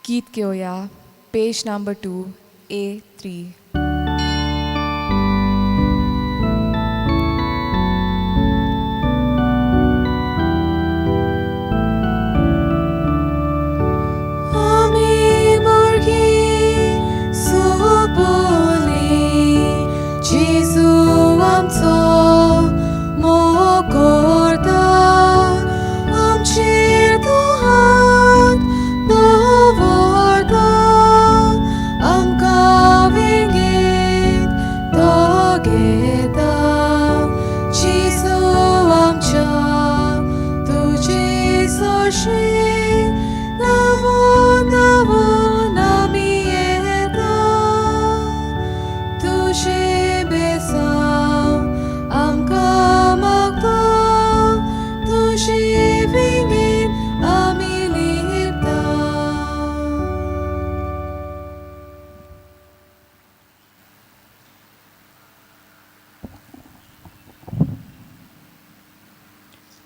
गीत घेवया पेज number 2 A3. आमी भुरगीं सोंपली जेजू आमचो मोग करता आमचेर तो हात दवरता आमकां वेंगेंत तो घेता जेजू आमच्या तुजे सरशीं धांवून धांवून आमी येता तुजें बेसांव आमकां मागता तुजे वेंगेंत आमी लिपता.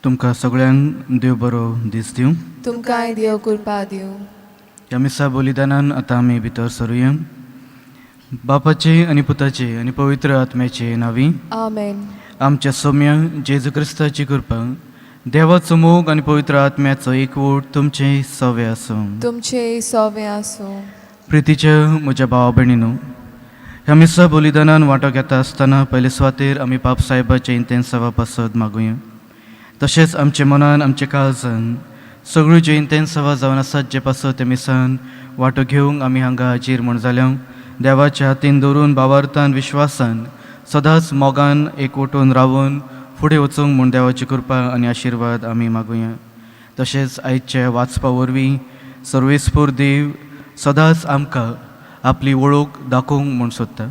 तुमकां सगळ्यांक देव बरो दीस दिवं. तुमकांय देव कृपा दिवं. ह्या मिसा बलिदानान आतां आमी भितर सरुया. बापाचे आनी पुताचे आनी पवित्र आत्म्याचे नांवी. आमेन. आमच्या सोम्या जेजू क्रिस्ताची कृपा, देवाचो मोग आनी पवित्र आत्म्याचो एकवट तुमचे सवे आसूं. तुमचे सोवे आसूं. प्रितीच्या म्हज्या भावा भयणीनो, ह्या मिसा बलिदानान वांटो घेता आसतना पयले सुवातेर आमी पाप साहेबाचे इंतेन्सावा पासत मागुया. तशेंच आमचे मनान, आमच्या काळजान सगळ्यो ज्यो इंतेन्सावा जावन आसात, जे पासत त्या मिसान वांटो घेवंक आमी हांगा हाजीर म्हूण जाल्या, देवाच्या हातीन दवरून भावार्थान, विश्वासान, सदांच मोगान एकवटून रावून फुडें वचूंक म्हूण देवाची कृपा आनी आशिर्वाद आमी मागुया. तशेंच आयच्या वाचपा वरवीं सर्वेस्पूर देव सदांच आमकां आपली वळख दाखोवंक म्हूण सोदता,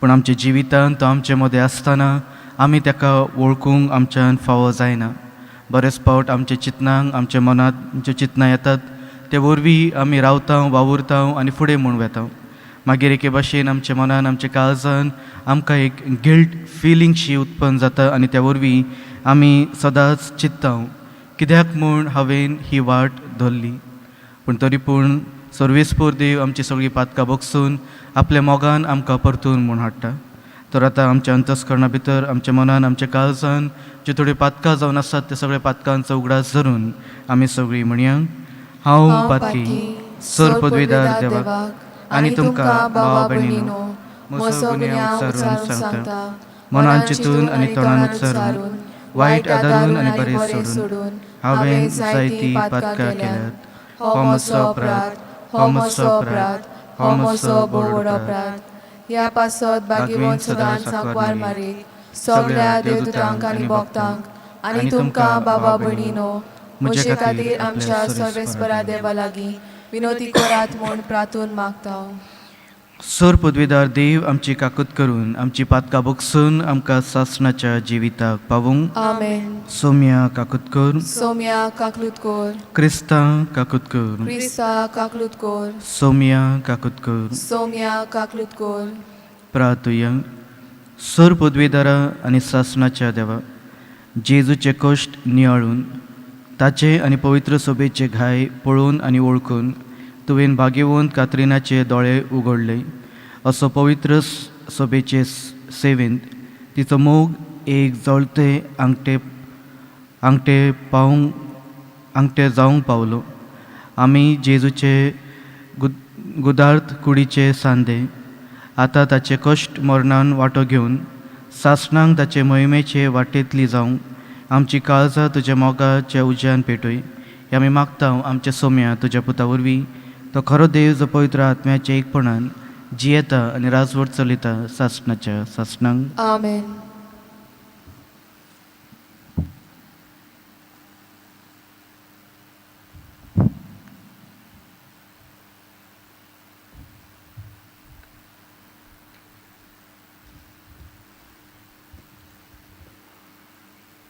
पूण आमच्या जिवितांत तो आमचे मदें आसतना आमी ताका वळखूंक आमच्यान फावो जायना. बरेच फावट आमच्या चिंतनांक, आमच्या मनांत ज्यो चिंतनां येतात ते वरवीं आमी रावता, वावुरता आनी फुडें म्हूण वेता. मागीर एके भाशेन आमच्या मनान, आमच्या काळजान आमकां एक गिल्ट फिलिंगशी उत्पन्न जाता आनी त्या वरवीं आमी सदांच चिंत्ता, कित्याक म्हूण हांवें ही वाट धरली? पूण तरी पूण सर्वेस्पूर देव आमची सगळीं पातकां बगसून आपल्या मोगान आमकां परतून म्हूण हाडटा. तर आतां आमच्या अंतस्करणा भितर, आमच्या मनान, आमच्या काळजान ज्यो थोड्यो पातकां जावन आसात, त्या सगळ्या पातकांचो उगडास धरून आमी सगळीं म्हणया: हांव पातकी सर पदवीदार देवाक आनी तुमकां भावा भयणीनो म्हजो गुन्यांव उच्चारून सांगता. मनान चिंतून आनी तोंडान उच्चारून, वायट आदारून आनी बरें सोडून हांवें जायतीं पातकां केल्यात. हो म्हजो अपराध, हो म्हजो अपराध, हो म्हजो भोव अपराध. ह्या पासत भाग्यवंत सदांच सांकवार मारी, सगळ्या देवदूतांक आनी भक्तांक आनी तुमकां बाबा भयणीनो म्हजे खातीर आमच्या सर्वेस्परा देवा लागीं विनोती करात म्हूण प्रार्थून मागता. सर पदवीदार देव आमची काकूत करून आमची पातकां बगसून आमकां सासणाच्या जिविताक पावूंक. आमेन. सोम्या काकूत कर. सोम्या काकलूत कोर. क्रिस्ता काकूत कर. क्रिस्ता काकलूत कोर. सोम्या काकूत कर. सोम्या काकलूत कोर. प्रातुया. सर पदवीदारा आनी सासणाच्या देवा, जेजूचे कश्ट नियाळून, ताचे आनी पवित्र सोबेचे घाय पळोवन आनी वळखून तुवें भाग्यवंत कात्रिनाचे दोळे उगडले. असो पवित्र सोबेचे सेवेंत तिचो मोग एक जळते आंगठे आंगठे पावंक आंगठे जावंक पावलो. आमी जेजूचे गुदार्थ कुडीचे सांदे आतां ताचे कश्ट मरणान वांटो घेवन सासणांक ताचे मोहिमेचे वाटेंतली जावंक आमची काळजां तुज्या मोगाच्या उज्यान पेटय हे आमी मागता आमच्या सोम्या तुज्या पुता वरवीं, तो खरो देव, जो पवित्र आत्म्याच्या एकपणान जियेता आनी राजवट चलयता सासणाच्या सासणांक. आमेन.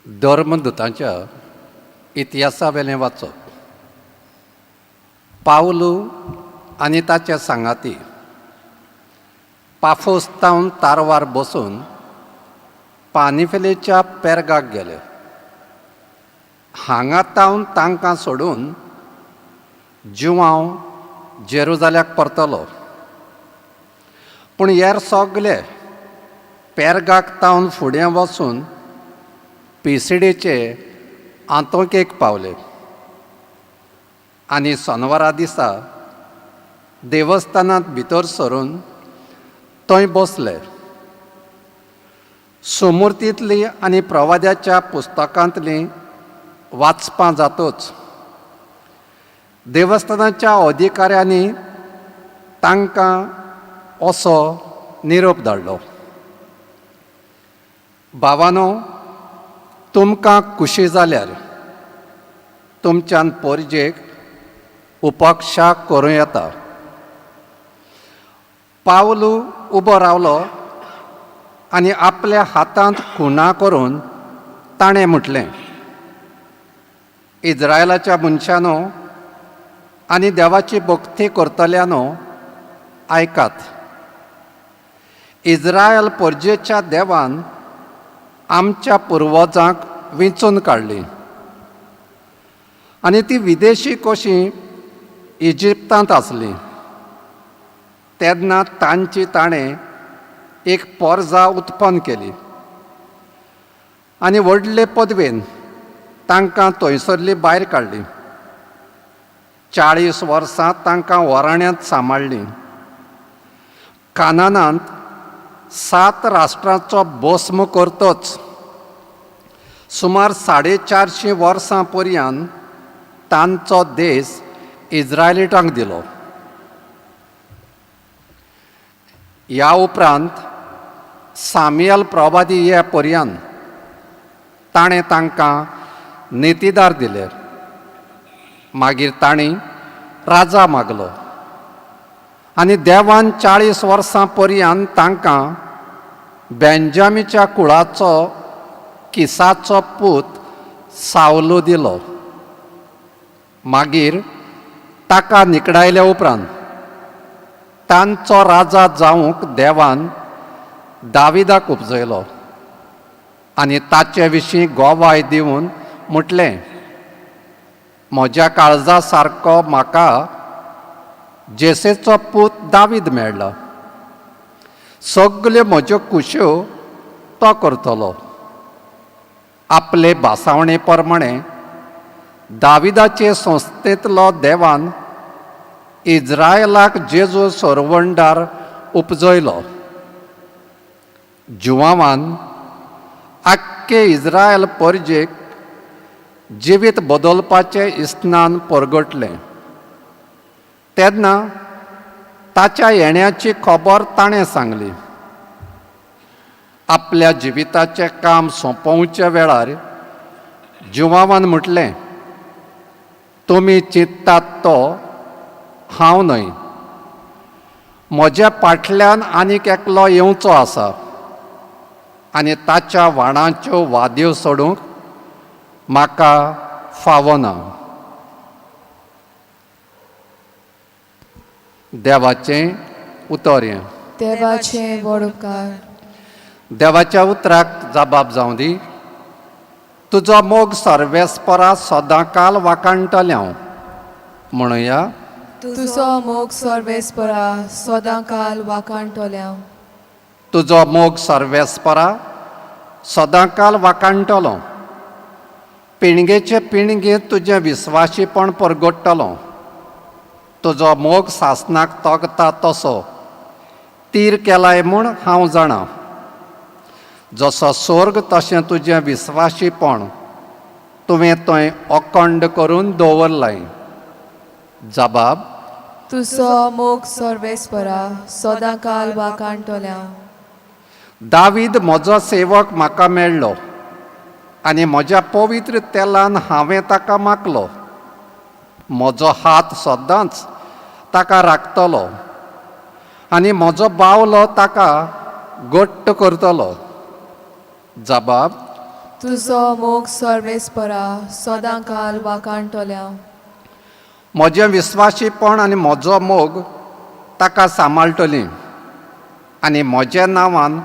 धर्मदूतांच्या इतिहासावेलें वाचप. पावलू आनी ताचे सांगाती पाफोस तावन तारवार बसून पानिफेलेच्या पेर्गाक गेले. हांगा तावन तांकां सोडून जुवांव जेरुजाल्याक परतलो. पूण हेर सगले पेरगाक तावन फुडें वचून पिसिडीचे आंतोकेक पावले आनी सोनवारा दिसा देवस्थानांत भितर सरून थंय बसले. सुमुर्तींतली आनी प्रवाद्याच्या पुस्तकांतली वाचपां जातूच देवस्थानाच्या अधिकाऱ्यांनी तांकां असो निरोप धाडलो, भावानो, तुमकां खुशी जाल्यार तुमच्यान पोरजेक उपेक्षा करूं येता. पावलू उबो रावलो आनी आपल्या हातांत खुणा करून ताणें म्हटलें, इज्रायलाच्या मनशानो आनी देवाची भक्ती करतल्यानो, आयकात. इज्रायल परजेच्या देवान आमच्या पुर्वजांक विंचून काडली आनी ती विदेशी कशी इजिप्तांत आसली तेन्ना तांची ताणें एक पोरजा उत्पन्न केली आनी व्हडले पदवेन तांकां थंयसरली भायर काडली. 40 वर्सां तांकां वराण्यांत सांबाळ्ळीं. कानानांत 7 राष्ट्रांचो भस्म करतच सुमार 450 वर्सां पर्यंत तांचो देश इज्रायलिटांक दिलो. ह्या उपरांत सामियल प्रवादी ये पर्यंत ताणें तांकां नितीदार दिले. मागीर तांणी राजा मागलो आनी देवान 40 वर्सां पर्यंत तांकां बेंजामीच्या कुळाचो किसाचो पूत सावलू दिलो. मागीर ताका निकडायल्या उपरांत तांचो राजा जावंक देवान दाविदाक उपजयलो आनी ताचे विशीं गोवाय दिवन म्हटलें, म्हज्या काळजा सारको म्हाका जेसेचो पूत दावीद मेळ्ळो, सगल्यो म्हज्यो खुश्यो तो करतलो. आपले भासावणे प्रमाणे दाविदाचे संस्थेंतलो देवान इज्रायलाक जेजू सरवंडार उपजयलो. जुवावान आख्खे इज्रायल परजेक जिवीत बदलपाचें इस्नान परगटलें. तेन्ना ताच्या येण्याची खबर ताणें सांगली. आपल्या जिविताचें काम सोंपोवच्या वेळार जुवावान म्हटलें, तुमी चिंततात तो हांव न्हय, म्हज्या फाटल्यान आनीक एकलो येवचो आसा आनी ताच्या वाणाच्यो वाद्यो सोडूंक म्हाका फावना. देवाचें उतर हें. देवाचें व्हड उपकार. देवाच्या उतराक जबाब जावं दी. तुजो मोग सर्वेस्परा सदांकाल वाकाणटलें हांव. म्हणुया, तुजो मोग सर्वेस्परा सदांकाल वाकाणटलें. तुजो मोग सर्वेस्परा सदांकाल वाकाणटलो. पिणगेचे पिणगे तुजें विस्वाशीपण परगडटलो. तुजो मोग सासनाक तोगता तसो तीर केलाय म्हूण हांव जाणा. जसो स्वर्ग तशें तुजें विस्वाशीपण तुवें थंय अखंड करून दवरलाय. जबाब, तुजो मोग सर्वेस्परा सदांकाल वाकाणटलें. दावीद म्हजो सेवक म्हाका मेळ्ळो आनी म्हज्या पवित्र तेलान हांवें ताका मागलो. म्हजो हात सदांच ताका राखतलो आनी म्हजो बावलो ताका घट्ट करतलो. जबाब, तुजो मोग सर्वेस्परा सदांकाल वाकाणटलें. म्हजें विस्वाशीपण आनी म्हजो मोग ताका सांबाळटली आनी म्हज्या नांवान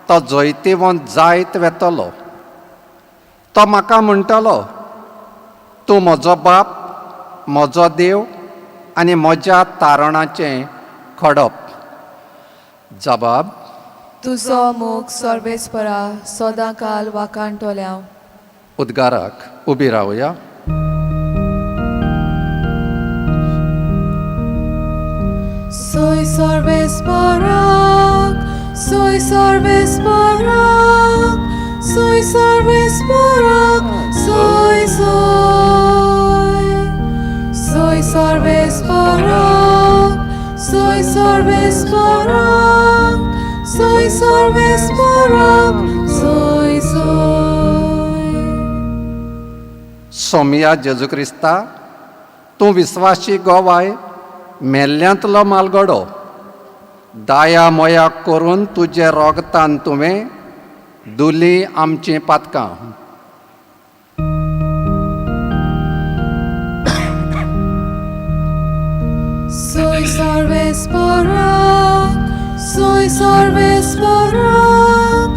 तो जैतिवंत जायत वेतलो. तो म्हाका म्हणटलो, तूं म्हजो बाप, म्हजो देव आनी म्हज्या तारणाचें खडप. जबाब. तुजो मोग सर्वेस्परा सदांकाल वाखाणटोल्या. उद्गाराक उबी रावया. Soy सर्वेस्पराक, soy सर्वेस्पराक, soy सर्वेस्पराक, soy soy. Soy सर्वेस्पराक, soy सर्वेस्पराक, soy सर्वेस्पराक, soy soy. Somiya जेजू क्रिस्ता, तूं विस्वाशी गोवाय मेल्ल्यांतलो मालगडो, दाया मोया करून तुजे रोगतान तुवें धुली आमचीं पातकां. Soy सर्वेस्पराक, soy सर्वेस्पराक,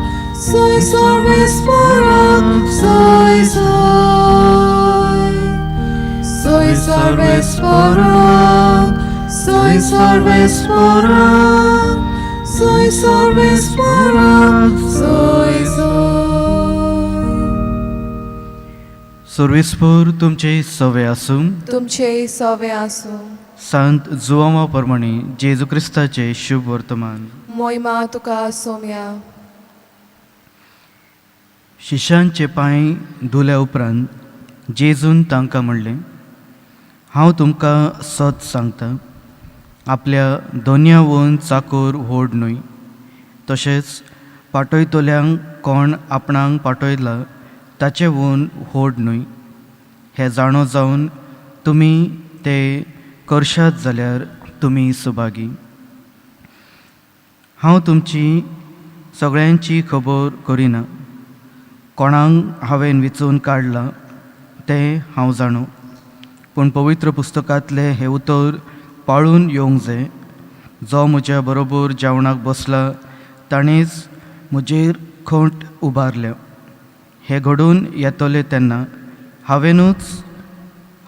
soy सर्वेस्पराक, soy soy. Soy सर्वेस्पराक, soy सर्वेस्पराक, soy सर्वेस्पराक, soy soy. सर्वेस्पोर तुमचे सवे आसूं. तुमचे सवे आसूं. सांत जुवांवा प्रमाणे जेजू क्रिस्ताचें शुभ वर्तमान. मोहिमा तुका सोम्या. शिश्यांचे पांय धुल्या उपरांत जेजून तांकां म्हणलें, हांव तुमकां सत सांगता, आपल्या दोनयावून चाकोर व्हड न्हय, तशेंच पाटयतल्यांक कोण आपणाक पाटयला ताचे वून व्हड न्हय. हें जाणो जावन तुमी ते करशात जाल्यार तुमी सुभागी. हांव तुमची सगळ्यांची खबर करिना, कोणाक हांवें विचून काडलां तें हांव जाणो, पूण पवित्र पुस्तकांतलें हें उतर पाळून येवंक जाय, जो म्हज्या बरोबर जेवणाक बसला ताणेंच म्हजेर खोंट उबारल्या. हें घडून येतलें तेन्ना हांवेनूच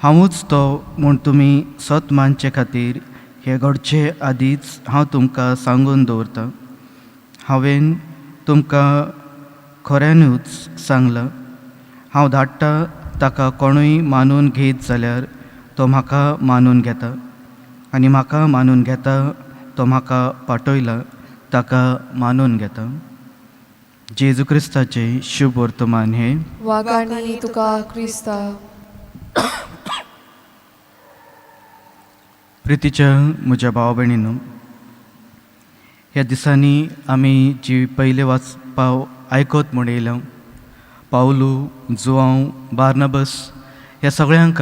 हांवूच तो म्हूण तुमी सत मानचे खातीर हें घडचे आदींच हांव तुमकां सांगून दवरतां. हांवें तुमकां खऱ्यानूच सांगलां, हांव धाडटा ताका कोणूय मानून घेत जाल्यार तो म्हाका मानून घेता, आनी म्हाका मानून घेता तो म्हाका पाटयला ताका मानून घेता. जेजू क्रिस्ताचें शुभ वर्तमान हें. वागाणी तुका क्रिस्ता. प्रितीच्या म्हज्या भाव भयणीनो, ह्या दिसांनी आमी जी पयले वाचपा आयकत म्हूण येयल्या, पावलू, जुवांव, बार्नबस ह्या सगळ्यांक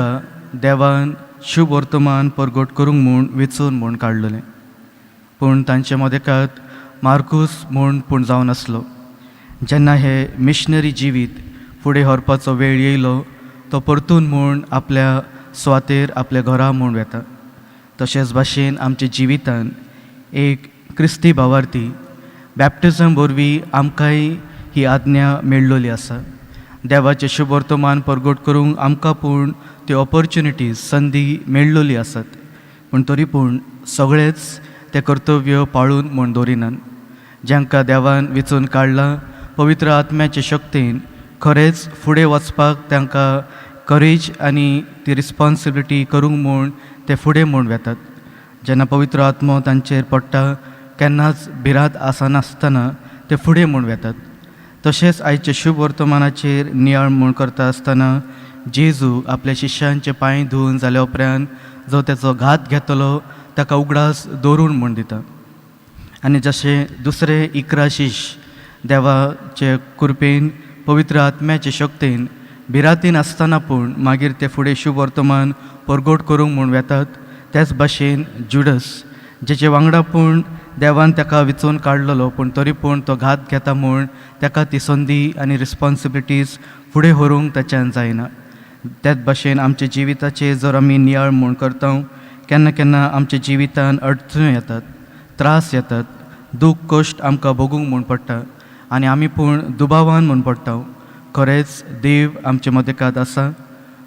देवान शुभ वर्तमान परगट करूंक म्हूण वेंचून म्हूण काडलेलें, पूण तांचे मदेकात मार्कूस म्हूण पूण जावन आसलो. जेन्ना हे मिशनरी जिवीत फुडें व्हरपाचो वेळ येयलो, तो परतून म्हूण आपल्या सुवातेर आपल्या घरा म्हूण वेता. तशेंच भाशेन आमच्या जिवितान एक क्रिस्ती भावार्थी बॅप्टिजम वरवीं आमकांय ही आज्ञा मेळ्ळोली आसा. देवाचें शुभ वर्तमान परगट करूंक आमकां पूण त्यो ऑपॉर्च्युनिटीज संदी मेळ्ळोली आसात, पूण तरी पूण सगळेच तें कर्तव्य पाळून म्हूण दवरिनात. जांकां देवान वेंचून काडलां पवित्र आत्म्याचे शक्तीन खरेंच फुडें वचपाक तांकां करेज आनी ती रिस्पोन्सिबिलिटी करूंक म्हूण ते फुडें म्हूण वेतात. जेन्ना पवित्र आत्मो तांचेर पडटा केन्नाच भिरांत आसनासतना ते फुडें म्हूण वेतात. तशेंच आयचे शुभ वर्तमानाचेर नियाळ म्हूण करता आसतना जेजू आपल्या शिश्यांचे पांय धुवन जाल्या उपरांत जो तेचो घात घेतलो ताका उगडास दवरून म्हूण दिता. आनी जशें दुसरे 11 शिश देवाचे कृपेन पवित्र आत्म्याचे शक्तीन भिरांतीन आसतना पूण मागीर ते फुडें शुभ वर्तमान परगट करूंक म्हूण वेतात, त्याच भाशेन जुडस जेचे वांगडा पूण देवान ताका विचोवन काडलेलो, पूण तरी पूण तो घात घेता म्हूण ताका ती संदी आनी रिस्पोन्सिबिलिटीज फुडें व्हरूंक ताच्यान जायना. त्याच भाशेन आमच्या जिविताचेर जर आमी नियाळ म्हूण करता, केन्ना केन्ना आमच्या जिवितान अडचण्यो येतात, त्रास येतात, दूख कश्ट आमकां भोगूंक म्हूण पडटा आनी आमी पूण दुबावान म्हूण पडटा. खरेंच देव आमचे मदेकात आसा,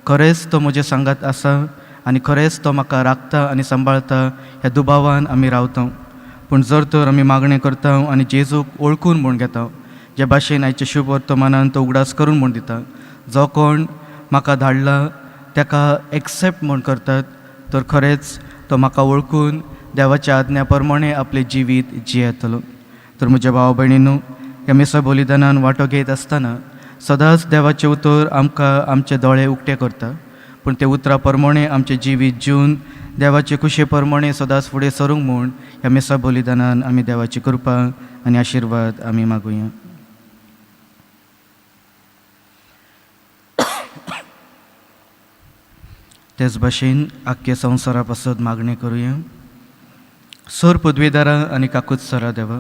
खरेंच तो म्हजे सांगात आसा आनी खरेंच तो म्हाका राखता आनी सांबाळता ह्या दुबावान आमी रावता. पूण जर तर आमी मागणें करता आनी जेजूक वळखून म्हूण घेता, जे भाशेन आयच्या शुभ वर्तमानान तो उगडास करून म्हूण दिता, जो कोण म्हाका धाडला ताका एक्सेप्ट म्हूण करतात तर खरेंच तो म्हाका वळखून देवाच्या आज्ञा प्रमाणे आपलें जिवीत जियेतलो. तर म्हज्या भाव भयणीनू, ह्या मिसा बलिदानान वांटो घेत आसतना सदांच देवाचें उतर आमकां आमचे दोळे उक्ते करता, पूण ते उतरा प्रमाणे आमचें जिवीत जिवन देवाचे खुशे प्रमाणे सदांच फुडें सरूंक म्हूण ह्या मिसा बलिदानान आमी देवाची कृपा आनी आशिर्वाद आमी मागुया. तेच भाशेन आख्खे संवसारा पासत मागणें करुया. सोर पदवेदारा आनी काकूत सरा देवा,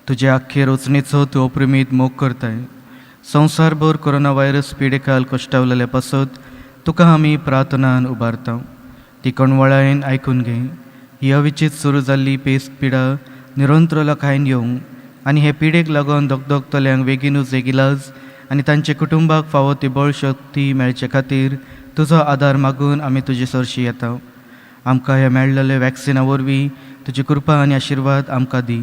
तुजे आख्खे रचणेचो तूं अप्रिमीत मोग करताय. संवसारभर कोरोना व्हायरस पिडेकाल कश्टावलेले पासत तुका आमी प्रार्थनान उबारता. ती कणवळायेन आयकून घे. ही अविचीत सुरू जाल्ली पेस्त पिडा निरंतर लोकांक येवंक आनी हे पिडेक लागून दगदगतल्यांक बेगीनूच एक आनी तांचे कुटुंबाक फावो ती बळ शक्ती मेळचे खातीर तुजो आदार मागून आमी तुजे सरशी येता. आमकां ह्या मेळ्ळेले वॅक्सिना वरवीं तुजी कृपा आनी आशिर्वाद आमकां दी.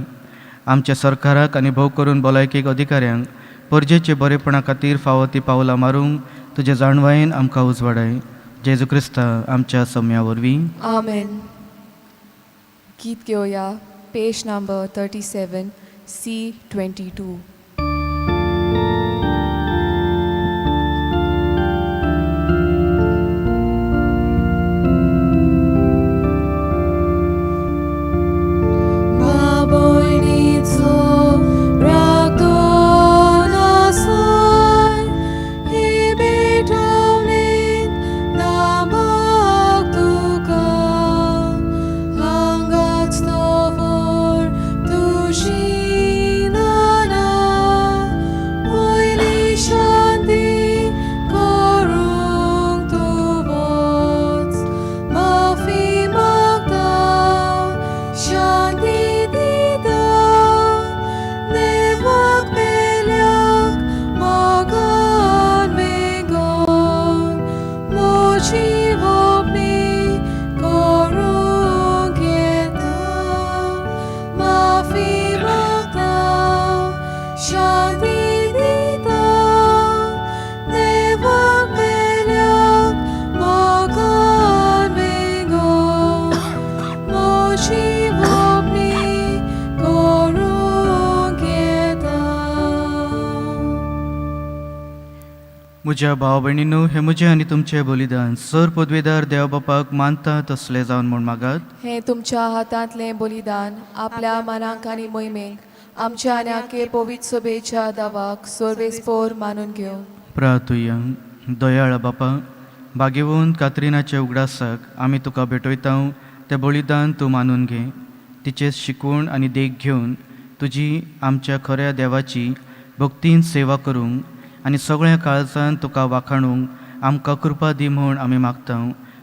आमच्या सरकाराक आनी भोव करून भलायकेक अधिकाऱ्यांक परजेचे बरेपणा खातीर फावो ती पावलां मारूंक तुजे जाणवायेन आमकां उजवाडाय. जेजू क्रिस्ता आमच्या सम्या वरवीं. आमेन. गीत घेवया पेज नंबर 37 C22. बाबोयणीचो रागतो नासाय, ही भेटवणेंत नामाक तुका, हांगाच दवर तुजी नाना, पयली शांती करूंक तूं वच, माफी मागता शांती दिता, देवाक मेल्याक मोगान मेगोन, म्हजी वपणी करूंक येता, माफी मागता शांती दिता, देवाक मेल्याक मोगान मेगोन, म्हजी वपणी करूंक येता. म्हज्या भाव भयणीनू, हें म्हजें आनी तुमचें बलिदान सर पदवेदार देव बापाक मानता तसलें जावन म्हूण मागात. हें तुमच्या हातांतलें बलिदान आपल्या मनाक आनी मोहिमेक आमच्या आनी आखे पवित्र सभेच्या दावाक सर्वेस्पोर मानून घेवं. प्रार्थुया. दयाळ बापा, भाग्यवंत कात्रिनाच्या उगडासाक आमी तुका भेटयता तें बलिदान तूं मानून घे. तिचें शिकवण आनी देख घेवन तुजी आमच्या खऱ्या देवाची भक्तीन सेवा करूंक आनी सगळ्या काळजान तुका वाखाणूंक आमकां कृपा दी म्हूण आमी मागता,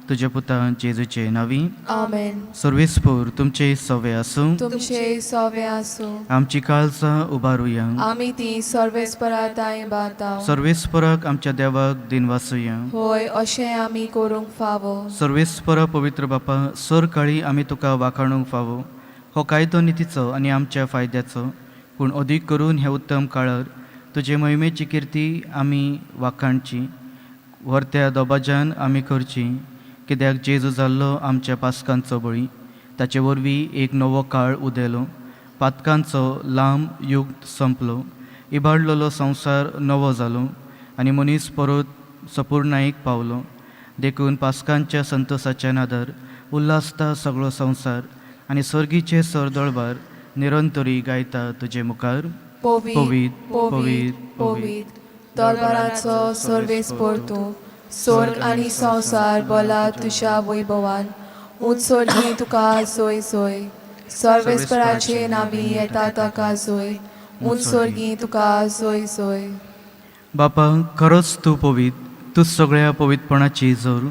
तुज्या पुता जेजूचे नांवी. आमेन. सर्वेस्पोर तुमचे सवे आसूं. तुमचे सोवे आसूं. आमची काळजां उबारुया. आमी ती सर्वेस्परा तांय बांताव. सर्वेस्पराक आमच्या देवाक दिनवासुया. होय, अशें आमी करूंक फावो. सर्वेस्परा पवित्र बापा, सर काळी आमी तुका वाखाणूंक फावो. हो कायदो नितीचो आनी आमच्या फायद्याचो, पूण अदीक करून ह्या उत्तम काळार तुजे मोहिमेची किर्ती आमी वाखाणची, व्हरत्या दबाज्यान आमी करची. कित्याक जेजू जाल्लो आमच्या पासकांचो बळी, ताचे वरवीं एक नवो काळ उदेलो, पातकांचो लांब युग संपलो, इबाडलेलो संवसार नवो जालो आनी मनीस परत सपुर्णायेक पावलो. देखून पासकांच्या संतोसाच्या नादर उल्हासता सगळो संवसार आनी सर्गीचे सरदळबार निरंतरी गायता तुजे मुखार. पवीत पवीत, पवीत पवीत दरबाराचो सर्वेस्पोर तूं, स्वर्ग आनी संवसार बोला तुज्या वैभवान. उंच सोडली तुका सोय सोय, सर्वेस्पराचे नांवी येता ताका सोय, उंच सोर्गी तुका सोय सोय. बापा, खरोच तूं पवीत, तूं सगळ्या पवित्रपणाची जोर.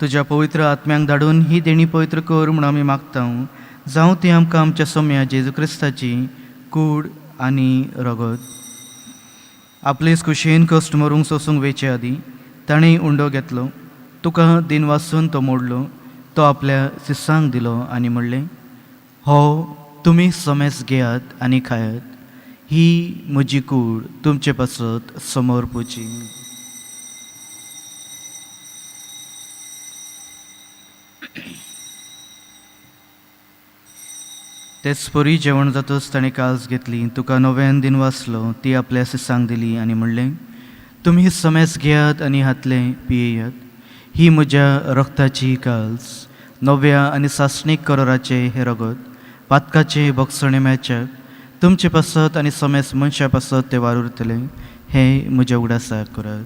तुज्या पवित्र आत्म्यांक धाडून ही देणी पवित्र कर म्हूण आमी मागता. जावं ती आमकां आमच्या सोम्या जेजू क्रिस्ताची कूड आनी रगत. आपलेच कुशेन कश्ट मरूंक सोसूंक वेचे आदीं ताणें उंडो घेतलो. तुका दिन वासून तो मोडलो, तो आपल्या शिसांक दिलो आनी म्हणलें, हो तुमी समेस घेयात आनी खायात, ही म्हजी कूड तुमचे पासत समोर पुची. तेच परी जेवण जातच ताणें काल्स घेतली, तुका नव्यान दिन वाचलो, ती आपल्या शिसांक दिली आनी म्हणलें, तुमी समेस घेयात आनी हातलें पियेयात, ही म्हज्या रक्ताची काल्स, नव्या आनी सासणीक करोराचें हें रगत, पातकाचें भोगसणें मेळच्याक तुमचे पासत आनी समेस मनशा पासत तें वारुरतलें, हें म्हज्या उगडासाक करात.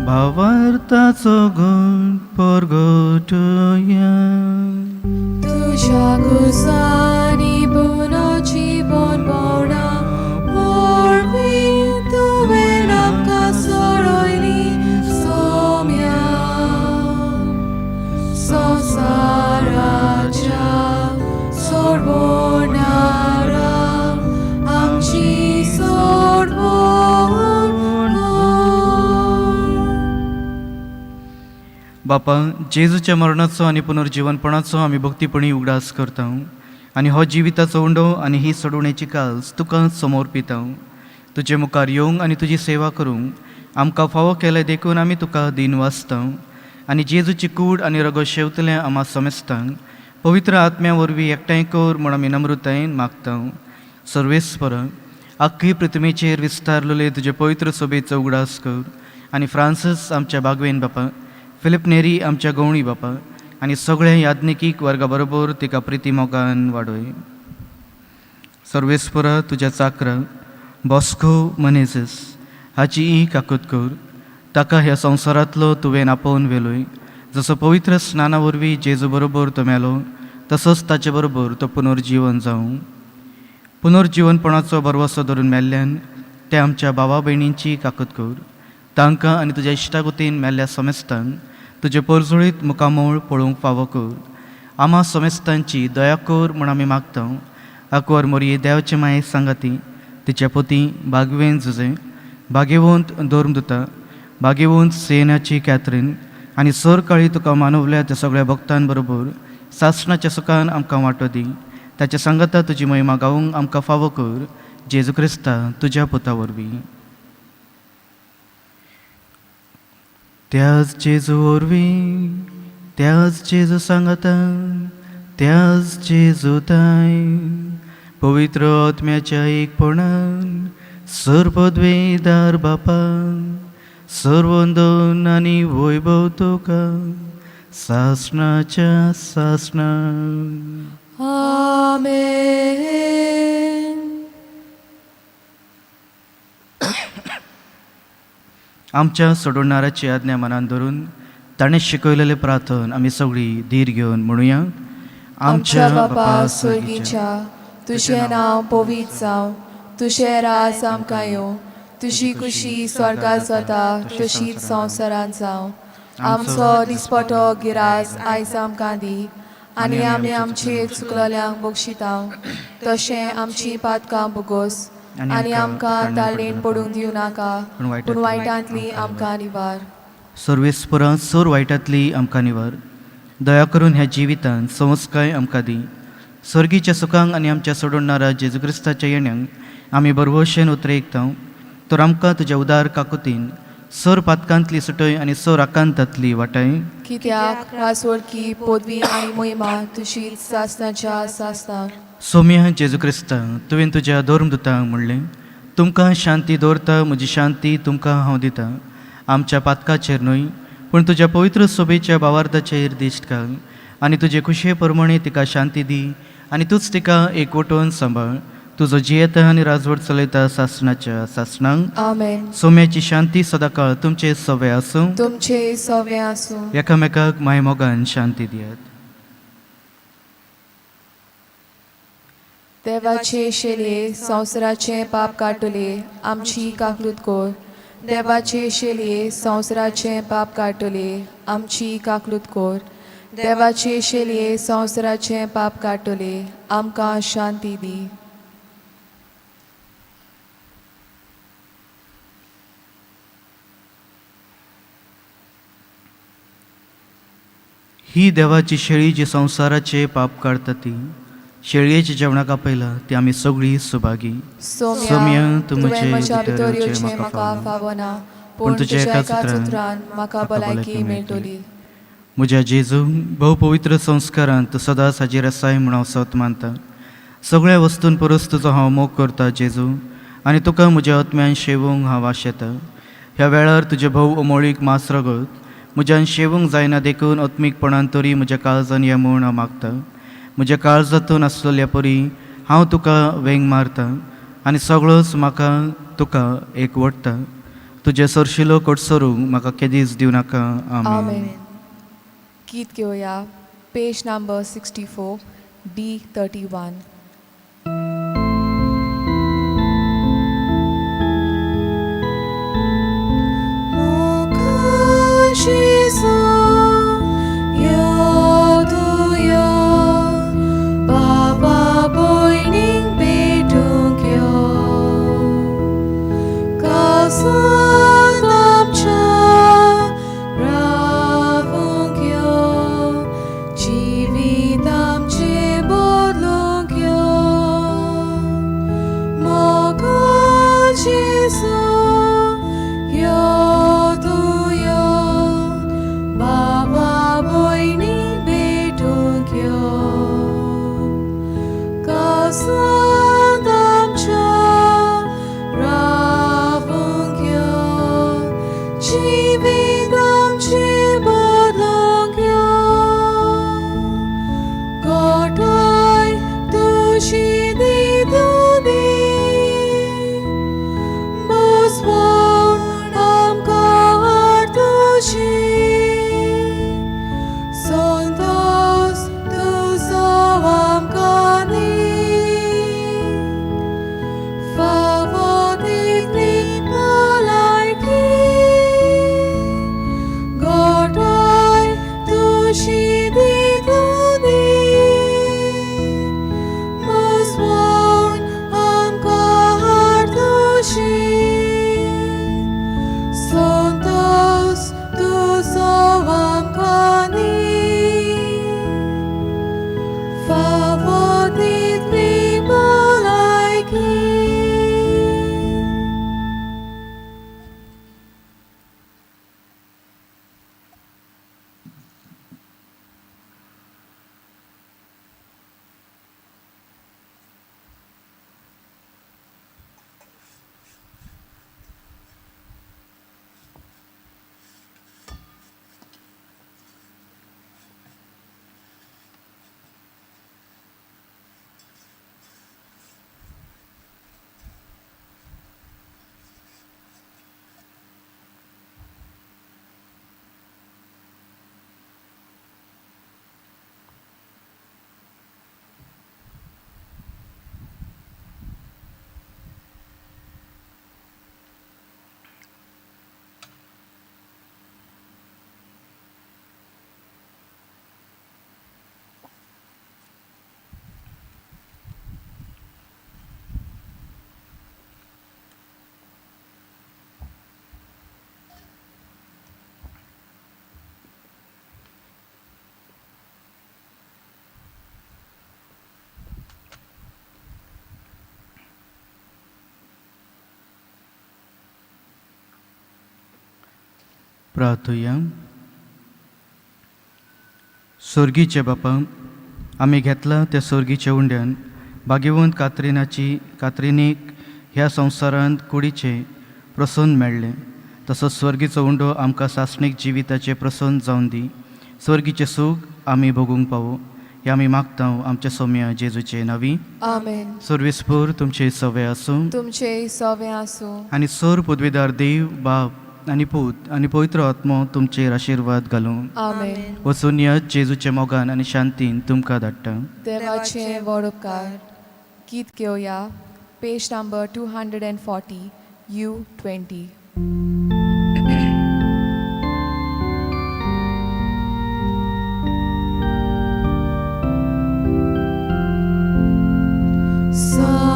भावार्थाचो गुण परगटया. तुज्या गुसानी पुनो जीवन भोवणा वरवीं तुवें आमकां सोडयली सोम्या संवसाराच्या सोडवणारा आमची सोडवण कर. बापा, जेजूच्या मरणाचो आनी पुनर्जीवनपणाचो आमी भक्तीपणी उगडास करता आनी हो जिविताचो उंडो आनी ही सोडवणेची काल्स तुका समोर पिता. तुजे मुखार येवंक आनी तुजी सेवा करूंक आमकां फावो केलें देखून आमी तुका दीन वाचता आनी जेजूची कूड आनी रगत शेवतल्या आमा समेस्तांक पवित्र आत्म्या वरवीं एकठांय कर म्हूण आमी नम्रतायेन मागता. सर्वेस्पर, आख्खी पृथ्वीचेर विस्तारलेले तुजे पवित्र सोबेचो उगडास कर आनी फ्रांसीस आमच्या बागवेन बापा, फिलीप नेरी आमच्या गवणी बापा आनी सगळ्या याज्ञिकीक वर्गा बरोबर तिका प्रिती मोगान वाडय. सर्वेस्परा, तुज्या चाकरा बॉस्को मनेजीस हाची ही काकूत कर, ताका ह्या संवसारांतलो तुवें आपोवन व्हेलोय. जसो पवित्र स्नाना वरवीं जेजू बरोबर तो मेलो, तसोच ताचे बरोबर तो पुनर्जीवन जावं. पुनर्जीवनपणाचो भरवसो धरून मेल्ल्यान ते आमच्या भावा भयणींची काकूत कर, तांकां आनी तुज्या इश्टागुतीन मेल्ल्या समेस्तांक तुजें परजळीत मुखामळ पळोवंक फावो कर. आमा समेस्तांची दया कर म्हूण आमी मागता. आकवर मोरये देवाचे माये सांगाती, तिच्या पोती बागवेन जुजे, भागेवंत धर्मदुता, भागेवंत सेनाची कॅथरीन आनी सर काळी तुका मानवल्या त्या सगळ्या भक्तां बरोबर सासणाच्या सुखान आमकां वांटो दी. ताच्या सांगाता तुजी महिमा गावूंक आमकां फावो कर, जेजू क्रिस्ता तुज्या पुता वरवीं. त्याच जेजू वरवीं, त्याच जेजू सांगाता, त्याच जेजू ताय पवित्र आत्म्याच्या एकपणान सर्वद्वेदार बापा, सर्वंदन आनी वैभव तुका सासणाच्या सासणा. आमेन. आमच्या सोडवणाराची आज्ञा मनान धरून ताणें शिकयलेलें प्रार्थन आमी सगळीं धीर घेवन म्हणुया. आमच्या बापा स्वर्गीच्या, तुजें नांव पवित्र जावं, तुजें राज आमकां येवं, तुजी खुशी स्वर्गात जाता तशीच संवसारांत जावं. आमचो दिसपटो गिरास आयज आमकां दी आनी आमी आमचे चुकलेल्यांक बक्षिता तशें आमची पातकां भोगोस आनी आमकां ताळेन पडूंक दिवं नाका, पूण वायटांतली आमकां निवार. सर्वेस्परा, सोर वायटांतली आमकां निवार. दया करून ह्या जिवितांत संस्काय आमकां दी. सर्गीच्या सुखांक आनी आमच्या सोडवणारा जेजू क्रिस्ताच्या येण्यांक आमी बरवशेन उतरेकता, तर आमकां तुज्या उदार काकुतीन सोर पातकांतली सुटय आनी सोर आकांतांतली वाटाय. कित्याक रासवडकी पदवी आनी मोहिमा तुजीच सासणाच्या सासणाक. सोम्या जेजू क्रिस्ता, तुवें तुज्या धर्मदुतांक म्हणलें, तुमकां शांती दवरता, म्हजी शांती तुमकां हांव दितां. आमच्या पातकाचेर न्हय, पूण तुज्या पवित्र सोबेच्या भावार्थाचेर दिश्ट घाल आनी तुजे खुशये प्रमाणे तिका शांती दी आनी तूंच तिका एकवटून सांबाळ, तुजो जियेता आनी राजवट चलयता सासणाच्या सासणांक. आमेन. सोम्याची शांती सदांकाळ तुमचे सवे आसूं. तुमचे सवे आसूं. एकामेकाक मायमोगान शांती दियात. देवाचे शेलये संवसाराचें पाप काडटले, आमची काकलूत कोर. देवाचे शेलये संवसाराचें पाप काडटले, आमची काकलूत कोर. देवाची शेलये संवसाराचें पाप काडटली आमकां शांती दी. ही देवाची शेळी जी संवसाराचे पाप काडटा ती शेळयेच्या जेवणाक आपयला ती आमी सगळीं सुभागी. सोम्या, तुवें म्हज्या भितर येवचें म्हाका फावना, पूण तुज्या एकाच उतरान म्हाका भलायकी मेळटली. म्हज्या जेजू, भोव पवित्र संस्कारान तूं सदांच हाजीर आसाय म्हूण हांव सत मानता. सगळ्या वस्तून परस तुजो हांव मोग करता जेजू, आनी तुका म्हज्या आत्म्यान शेवूंक हांव आशेतां. ह्या वेळार तुजें भोव अमोळीक मांस रगत म्हज्यान शेवूंक जायना देखून आत्मीकपणान तरी म्हज्या काळजान या म्हूण हांव मागता. म्हज्या काळजांतून आसलेल्या परी हांव तुका वेंग मारता आनी सगळोच म्हाका तुका एक वडटा. तुजें सरशिलो कोटसरूंक म्हाका केदीच दिवं नाका. आमेन. आमेन. गीत घेवया पेज नंबर 64 D 31. बाबा भयणींक भेटूंक यो, कासांत आमच्या रावूंक यो, जिवीत आमचें बदलूंक यो. मोगा जेजू यो तूं यो, बाबा भयणींक भेटूंक यो, कासांत आमच्या रावूंक यो, जिवीत आमचें बदलूंक यो. गोठाय तुजी दितली, बसवण आमकां हाड तुजी, संतोस तुजो आमकां दी, फावो तितली भलायकी. गोठाय तुजी दितली, बसवण आमकां हाड तुजी, संतोस तुजो आमकां दी, फावो तितली भलायकी. प्रार्थुया. सोर्गीचे बापा, आमी घेतला त्या सोर्गीच्या उंड्यान भाग्यवंत कात्रिनाची कात्रिनीक ह्या संवसारांत कुडीचें प्रसन्न मेळ्ळें, तसोच स्वर्गीचो उंडो आमकां सासणीक जिविताचें प्रसन्न जावन दी. स्वर्गीचें सूख आमी भोगूंक पावो हें आमी मागता आमच्या सोम्या जेजूचे नांवी. आमेन. सर्वेस्पूर तुमचे सवे आसूं. तुमचे सवे आसूं. आनी सोर पदवीदार देव बाप आनी पूत आनी पवित्र आत्मो तुमचेर आशिर्वाद घालूं. आमेन. वचून यात जेजूच्या मोगान आनी शांतीन तुमकां धाडटा. देवाचे व्हड उपकार. गीत घेवया page number 240 U 20. आसा.